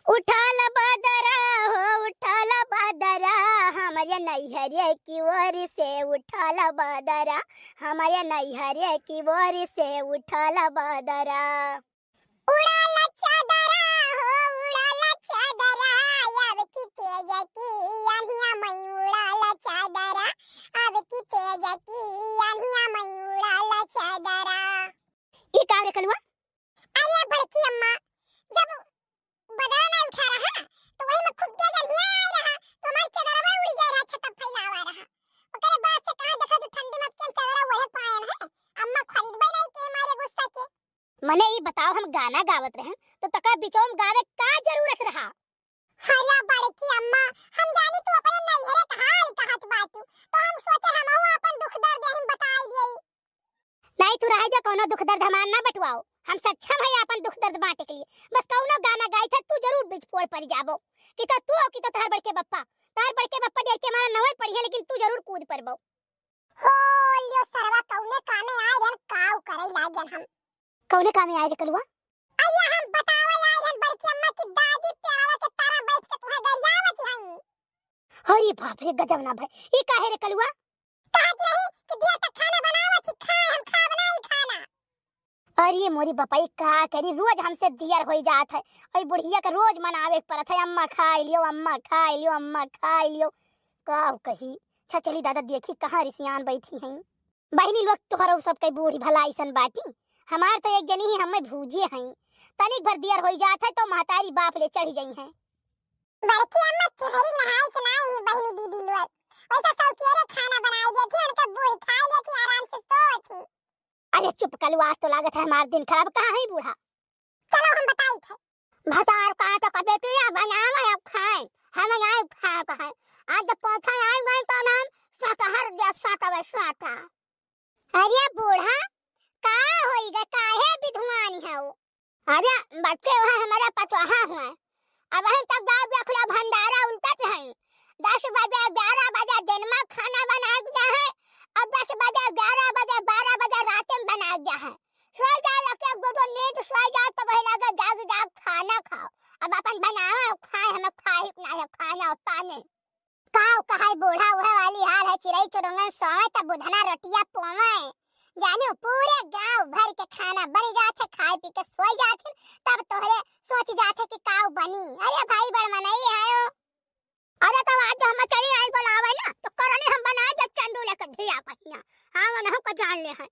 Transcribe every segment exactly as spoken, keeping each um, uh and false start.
उठल बदरा हो, उठल बदरा, हमरे नैहरे की ओर से उठल बदरा, हमरे नैहरे की ओर से उठल बदरा। उड़ाला चादरा हो, उड़ाला चादरा, अब की तेज की आंधिया मई उड़ाला चादरा, अब की तेज की आंधिया मई उड़ाला चादरा। ई का रे कलुआ? अरे बड़की अम्मा, जब बदरा ना उठा रहा, तो वही में खूब तेज आंधिया आए रहा, तो हमार चादरवा उड़ गया रहा, छत फैलावा रहा। ओकरे बाद से कहाँ देखा तू ठंडी में हम चादरा ओढ़े पाएन है, अम्मा खरीदबे नहीं के मारे गुस्सा के। मने ई बताओ, हम गाना गावत रहन, तो तका बिचौम गावे का जरूरत रहा? अरे बड़की अम्मा, हम जानी तू अपने नैहरे का हाल कहत बाटू, तो हम सोचे हमहू अपन दुख दर्द यहीं बताई देई। नहीं, तू रह जा, कौनो दुख दर्द हमार ना बटवाओ। हम सक्षम है अपन दुख दर्द बांटे के लिए। बस कौनो गाना गाई था, तू जरूर बीच फोड़ पड़ जाबो। कि तो तू हो, कि तो तोहर बड़के बप्पा। तोहर बड़के बप्पा डेर के मारा नवे पड़ी है, लेकिन तू जरूर कूद पड़बो। हो लियो सरवा, कौने कामे आए रहन, काऊ करे लागन हम। कौने कामे आए रे कलुआ? अरे हम बतावे आए रहन बड़की अम्मा की दादी पेड़वा के तारा बैठ के तुम्हें गरियावत हई। अरे बाप रे, गजब ना भाई, ई काहे रे कलुआ? कहत रही कि दिया तक खाना बनावत ही, खाए हम खाब ना ई खाना। अरे मोरी बपई, का करी, रोज हमसे दियर होई जात है। ओई बुढ़िया के रोज मनावे के पड़त है, "अम्मा खाई लियो, अम्मा खाई लियो, अम्मा खाई लियो।" का कही, अच्छा चली दादा, देखी कहाँ रिसियान बैठी हैं। बहिनी लोग तोहरो सब के बूढ़ी भला अइसन बाटी, हमार तो एक जनी ही हमें भूजे हैं। तनिक भर दियर होई जात है तो महतारी बाप ले चढ़ी जाई हैं। बड़की अम्मा, तोहरी नहाई के नाई ही बहिनी दीदी लोग। वैसा सौकेरे खाना बनाई देती, उनके बूढ़ खाई लेती, आराम से सोती। अरे चुप कलुआ, आज तो लागत है हमार दिन खराब। कहाँ है बूढ़ा? चलो हम बताई थे। भतार काट के बेटिया बनावे अब खाए, हम नाई खाए कहे। आज जब पोछा नाई गए तो नाम साटा हर गया, साटा वे साटा। अरे बूढ़ा, का होई गे, काहे बिधुआनी है वो? अरे बच्चे वहाँ हमारे पतोहा हुए, अब हम तक गाँव देख लो, भंडारा उनका तो है। दस बजे, ग्यारह बजे दिन में खाना बना दिया है, और दस बजे, ग्यारह बजे, बारह बजे रात में बना दिया है। सो जाओ, एक एक दो दो नींद सो जाओ, तो वही लगे जाग जाग खाना खाओ। अब अपन बनावे खाए, हमें खाए ना है खाना और पानी। काव कहाई बूढ़ा, उहे वाली हाल है, चिरई चुरुंगन सोवे तब बुधना रोटिया पोवे। जानियो पूरे गांव भर के खाना बन जात है, खाए पी के सोई जात है, तब तोहरे सोच जात है कि काव बनी। अरे भाई बड़ मनई है ओ। अरे तो आज हम चली आई बोलावे ना, तो करनी हम बना दे चंडू लेके धिया कहिया। हाँ, उन्हों को जान ले है।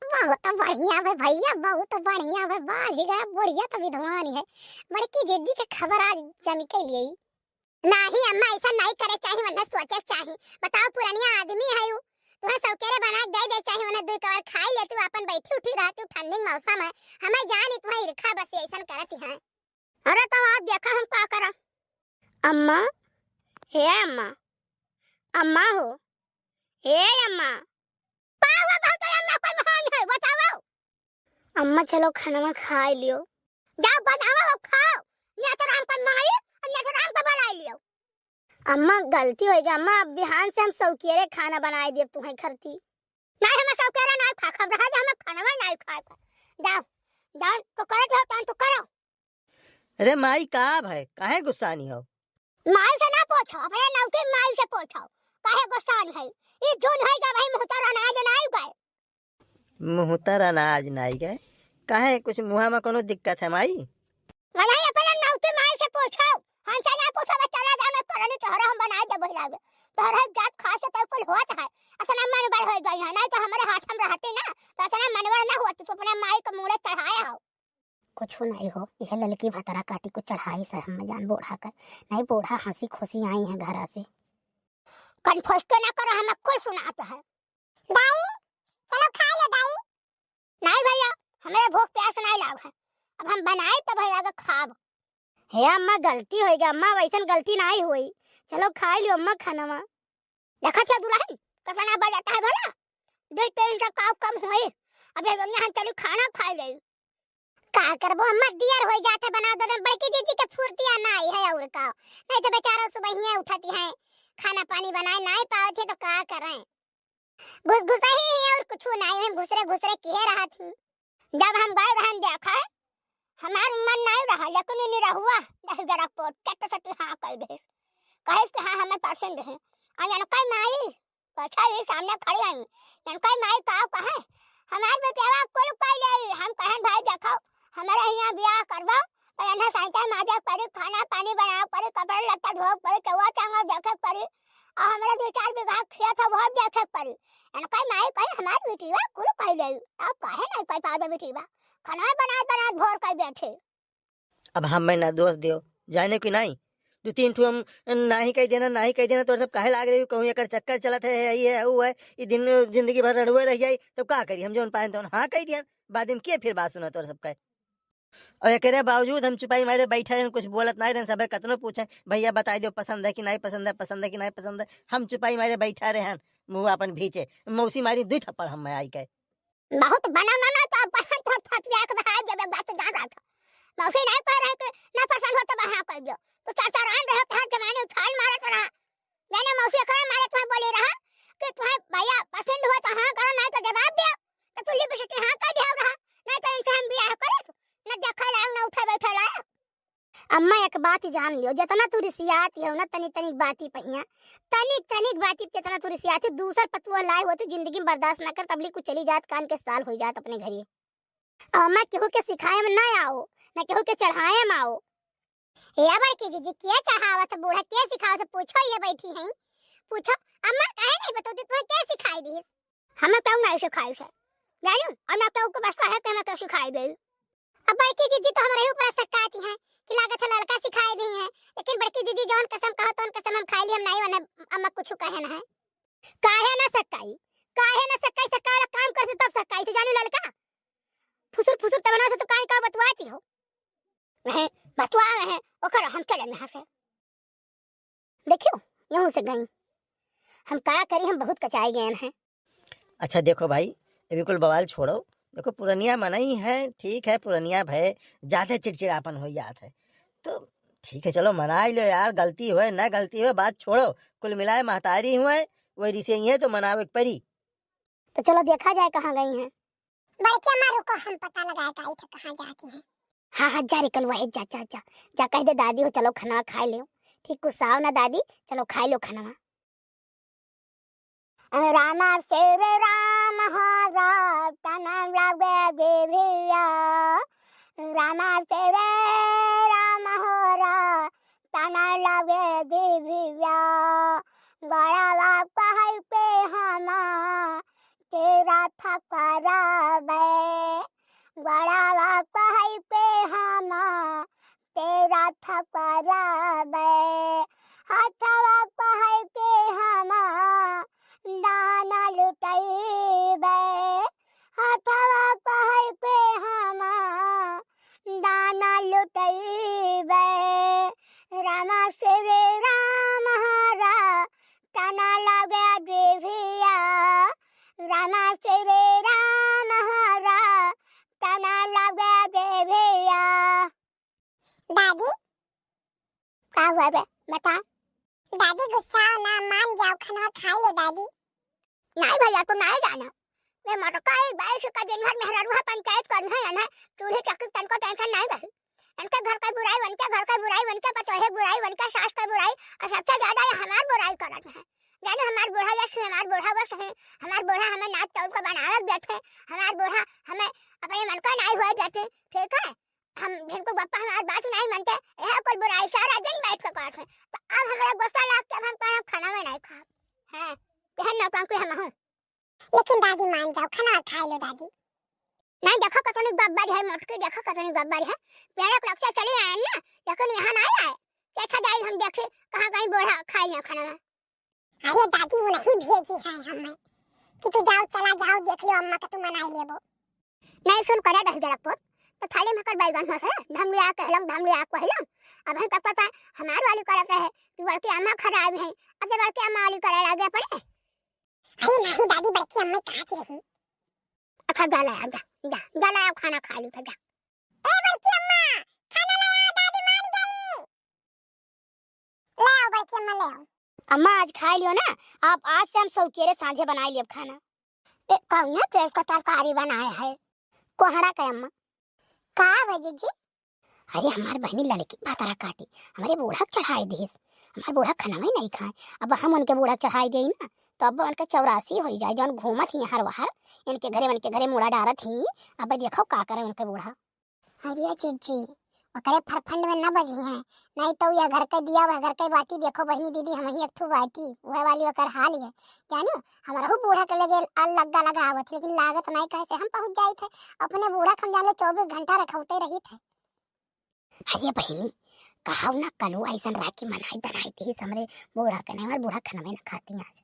बहुत बढ़िया बे भैया, बहुत बढ़िया बे। बाजी गया, बुढ़िया तो विद्वान है। बड़की जिज्जी के खबर आज जमी के लिए। नाही अम्मा, ऐसा नहीं करे चाही, वरना सोचे चाही। बताओ, पुरनिया आदमी है उ, तुहे सौकेरे बना के दे दे चाही, वरना दुई कवर खाई ले, तू अपन बैठी उठी रहती ठंडी मौसम है। हमें जानी तुहे ईर्खा बस ऐसन करती है। अरे तो आप देखा हम का करा। अम्मा, हे अम्मा, अम्मा हो, हे अम्मा। का हुआ बहुत अम्मा, कोई महान है, बताओ। अम्मा चलो खाना खाई लियो। जाओ बनाओ और खाओ, नेतराम का माई और नेतराम का बनाई लियो। अम्मा गलती हो गई अम्मा, अब बिहान से हम सौकेरे खाना बनाए देब तुम्हें खरती। नहीं, हम सौकेरे नहीं खा, खबर है, हम खाना नहीं खाए। जाओ, जाओ, तो करे तो, तो करो। अरे माई, का भय, काहे गुस्सानी हो? माई से ना पूछो, अपने नौकी माई से पूछो, काहे गुस्सानी है? ई जून है का भाई, मुहतर अनाज नाई गए। मुहतर अनाज नाई गए? काहे, कुछ मुहा में कोनो दिक्कत है माई? नहीं, अपने नौकी माई से पूछो, हमसे ना पूछो, बस चला जाओ, मैं करनी तोहरा हम बनाए दे बहिलावे। तोहरा जात खास तो कुल होत है, अतना मनबड़ हो गई है, नहीं तो हमारे हाथ में रहती ना, तो अतना मनबड़ ना होती, तू अपने माई के मूड़े चढ़ाया हो। कुछ नहीं हो, यह ललकी भतरा काटी को चढ़ाई से हम जान बूढ़ा कर। नहीं, बूढ़ा हंसी खुशी आई है घरा से। कन्फर्स के ना करो, हमें कुल सुनात है। दाई, चलो खा लो दाई। नहीं भैया, हमें भूख प्यास नहीं लाग है, अब हम बनाए तो भैया के खाब। हे अम्मा, गलती होई गई अम्मा, वैसन गलती नहीं हुई। चलो खा लियो अम्मा खाना। देखा छे दुल्हन, कैसा ना बजाता है भला? दो तीन से काव कम होई। अब ये दुनिया हम चली खाना खाई ले। का करबो अम्मा, दियर होई जात है बना दो, बड़की जीजी के फुर्तिया ना आई है और का। नहीं तो बेचारा सुबह ही उठती है, खाना पानी बनाए ना पावत है तो का करें? घुस घुस ही है और कुछ ना है, घुसरे घुसरे किहे रहत ही। जब हम गए रहन देखा है, हमार मन नाई रहा, लेकिन ई निरहुआ दही जरा पोत के तो सती हाँ कह दे। कहे कि हाँ, हमें पसंद है। और इनका माई, अच्छा, ये सामने खड़ी आई, इनका माई का कहे, हमार बेटवा कुल कह ले, हम कहन भाई देखो, हमारे यहाँ ब्याह करबो, तो इन्हें साइकिल माजे परी, खाना पानी बनाओ परी, कपड़ा लत्ता धो परी, चौवा चांगल देखे परी, और हमारे दो चार बीघा खेत है, वो देखे परी। इनका माई कहे, हमार बेटवा कुल कह ले, अब काहे नहीं कह पावे बेटवा, खाना बनात बनात भोर कर देथे। अब हमें ना दोष दियो, जाने कि नहीं, दो तीन ठो हम नाही कह देना, नाही कह देना, तोर सब काहे लाग रही हो, कहूँ एकर चक्कर चलत है, यही है, वो है, ये दिन जिंदगी भर रड़ुए रह जाई, तब का करी हम, जौन पाए तौन हाँ कह दिया, बाद में के फिर बात सुना तोर सब कहे। और एकरे बावजूद हम चुपाई मारे बैठा रहन, कुछ बोलत नहीं रहन, सब कतनो पूछे, भैया बताई दो पसंद है कि नहीं पसंद है, पसंद है कि नहीं पसंद है, हम चुपाई मारे बैठा रहन, मुँह अपन भीचे, मौसी मारी दुई थप्पड़ हम में आई के। बहुत बना ना, ना तो बहन तो थपिया के बहा जब बात जा रहा था। मौसी नहीं कह रहे कि ना पसंद हो तो बहा कर दो। तो चार चार आन रहे तो हर जमाने उछाल मारत रहा। जाने मौसी करे मारे तुम्हें बोली रहा कि तुम्हें भैया पसंद हो तो हाँ करो, नहीं तो जवाब दियो। तो तू लिप से हाँ कह दिया रहा, नहीं तो इनसे हम ब्याह करे, ना देखा लाओ, ना उठा बैठा लाओ। अम्मा, एक बात जान लियो, जितना तू रिसियात हो ना, तनिक तनिक बाती पहिया, तनिक तनिक बाती पे जितना तू रिसियात हो, दूसर पतुआ लाए हो तो जिंदगी में बर्दाश्त ना कर, तबली कुछ चली जात, कान के साल हो जात अपने घरे। और मैं केहू के सिखाए में ना आओ, ना केहू के चढ़ाए में आओ। हे बड़की जीजी, के चढ़ावत बूढ़ा, के सिखावत? पूछो, ये बैठी हैं, पूछो। अम्मा, काहे नहीं बतौती, तुम्हें के सिखाई दी? हमें क्यों नहीं सिखाई से, जानू? और ना क्यों को बस कहे कि हमें क्यों सिखाई दे। अब बड़की जीजी तो हमारे ऊपर शक आती हैं कि लागत है लड़का सिखाए दी हैं, लेकिन बड़की जीजी जौन कसम कहो तौन कसम हम खाई ली, हम नहीं वरना अम्मा कुछ कहे ना है। काहे ना सकाई, काहे ना सकाई, सकाई वाला काम करते तब सकाई थे, जानू लड़का। फुसुर फुसुर तबना से तो काहे का बतवाती हो? नहीं, बतवा रहे, ओकर हम चले यहाँ से। देखियो, यहूँ से गई। हम का करी, हम बहुत कचाई गए हैं। अच्छा देखो भाई, ये बिल्कुल बवाल छोड़ो। देखो, पुरनिया मनई है, ठीक है, पुरनिया भय, ज्यादा चिड़चिड़ापन हो जात है। तो ठीक है, चलो मनाई लो यार, गलती होए ना गलती होए, बात छोड़ो। कुल मिलाए महतारी हुए, वही रिसे ही है तो मनावे के परी। तो चलो देखा जाए कहाँ गई हैं। बड़की अम्मा रुको, हम पता लगाए के आई थे कहाँ जाती हैं। हाँ, हाँ, जा रे कलुआ, हे, जा, जा, जा, जा कह दे दादी हो, चलो खाना खाए ले। ठीक गुस्साओ ना दादी, चलो खाए लो खाना। रामा श्री राम हो रतन लगे देविया, रामा श्री राम हो रतन लगे देविया, गड़वा कहै के हम तीरथ करबै, गड़वा कहै के हम तीरथ करबै, हथवा कहै के हम दान लुटैबै, हथवा कहै के हम दान लुटैबै। रामा श्री राम हो रतन लगे देविया, रामा श्री राम हो रतन लगे देविया। दादी, का हुआ बे? बता। दादी गुस्सा ना, मान जाओ, खाना खा लो दादी। नहीं भैया, तू नहीं जाना। मैं मोटका एक बाईस का दिन भर मेहररुआ पंचायत करी है, इन्हें चूल्हे चक्की तनको tension नहीं रही। इनके घर का बुराई, उनके घर का बुराई, उनके पतोहे बुराई, उनके सास का बुराई, और सबसे ज्यादा ये हमार बुराई करत है। जाने हमार बूढ़ा जैसे, हमार बूढ़ा बस है, हमार बूढ़ा हमें नाच तौल को बनावे देते, हमार बूढ़ा हमें अपने मन का नहीं हुआ देते, ठीक है? हम जिनको बप्पा हमार बात नहीं मानते, यह कुल बुराई सारा दिन बैठ के करत है। तो अब हमारा गुस्सा लाग के अब हम कहब खाना में नहीं खाब। हाँ, यह नौटंकी हम हूँ। लेकिन दादी मान जाओ, खाना खा लो दादी। नहीं, देखो कतनी गब्बर है मोटकी, देखो कतनी गब्बर है। पेड़े के लक्ष्य चली आए ना, लेकिन यहाँ नहीं आए। देखा जाए, हम देखे कहाँ कहीं बूढ़ा खाए ना खाना। अरे दादी, वो नहीं भेजी है हमें कि तू जाओ, चला जाओ, देख लो अम्मा का तू मनाई लेबो। नहीं सुन करे दही जरा पोत, तो थाली में कर बैगन हो सरे, धमलिया कहलम, धमलिया कहलम। अब हम तब पता हमार वाली करत रहे कि बड़की अम्मा खराब है, अब जब बड़की अम्मा वाली करे लागे अपने। अरे नहीं दादी, बड़की अम्मा कहा की रही। अच्छा जा ले आ, जा, जा, जा ले आ, खाना खा लू तो जा। ए बड़की अम्मा, खाना ले आ, दादी मान गई। ले आओ बड़की अम्मा, ले आओ। अम्मा आज खा लियो ना, आप आज से हम सौकेरे सांझे बनाए लियो खाना। ए, कौन है तेज का तरकारी बनाए है? कोहड़ा के अम्मा। का बा जीजी? अरे हमार बहिनी लड़की भातारा काटी, हमरे बूढ़ा के चढ़ाई दिहिस, हमार बूढ़ा खनवे नहीं खाए। अब हम उनके बूढ़ा के चढ़ाई देई ना, तो अब उनके चौरासी हो जाए, जौन घूमत ही हर वहर, इनके घरे उनके घरे मुड़ा डारत ही। अब देखो का करे उनके बूढ़ा। अरे जीजी, ओकरे फरफंड में न बजी हैं, नहीं तो यह घर के दिया, वह घर के बाती। देखो बहिनी दीदी, हम ही एक ठू बाटी, वह वाली ओकर हाल है। जानो, हमरहू बूढ़ा के लगे अल लग्गा लगा आवत, लेकिन लागत नहीं कहे से हम पहुँच जाइत है। अपने बूढ़ा के हम जान लो चौबीस घंटा रखौते रहित है। अरे बहिनी, कहाव ना कलू ऐसन रह कि मनाई दनाई दिहिस हमरे बूढ़ा के, नहीं हमार बूढ़ा खनवे न खाती आज।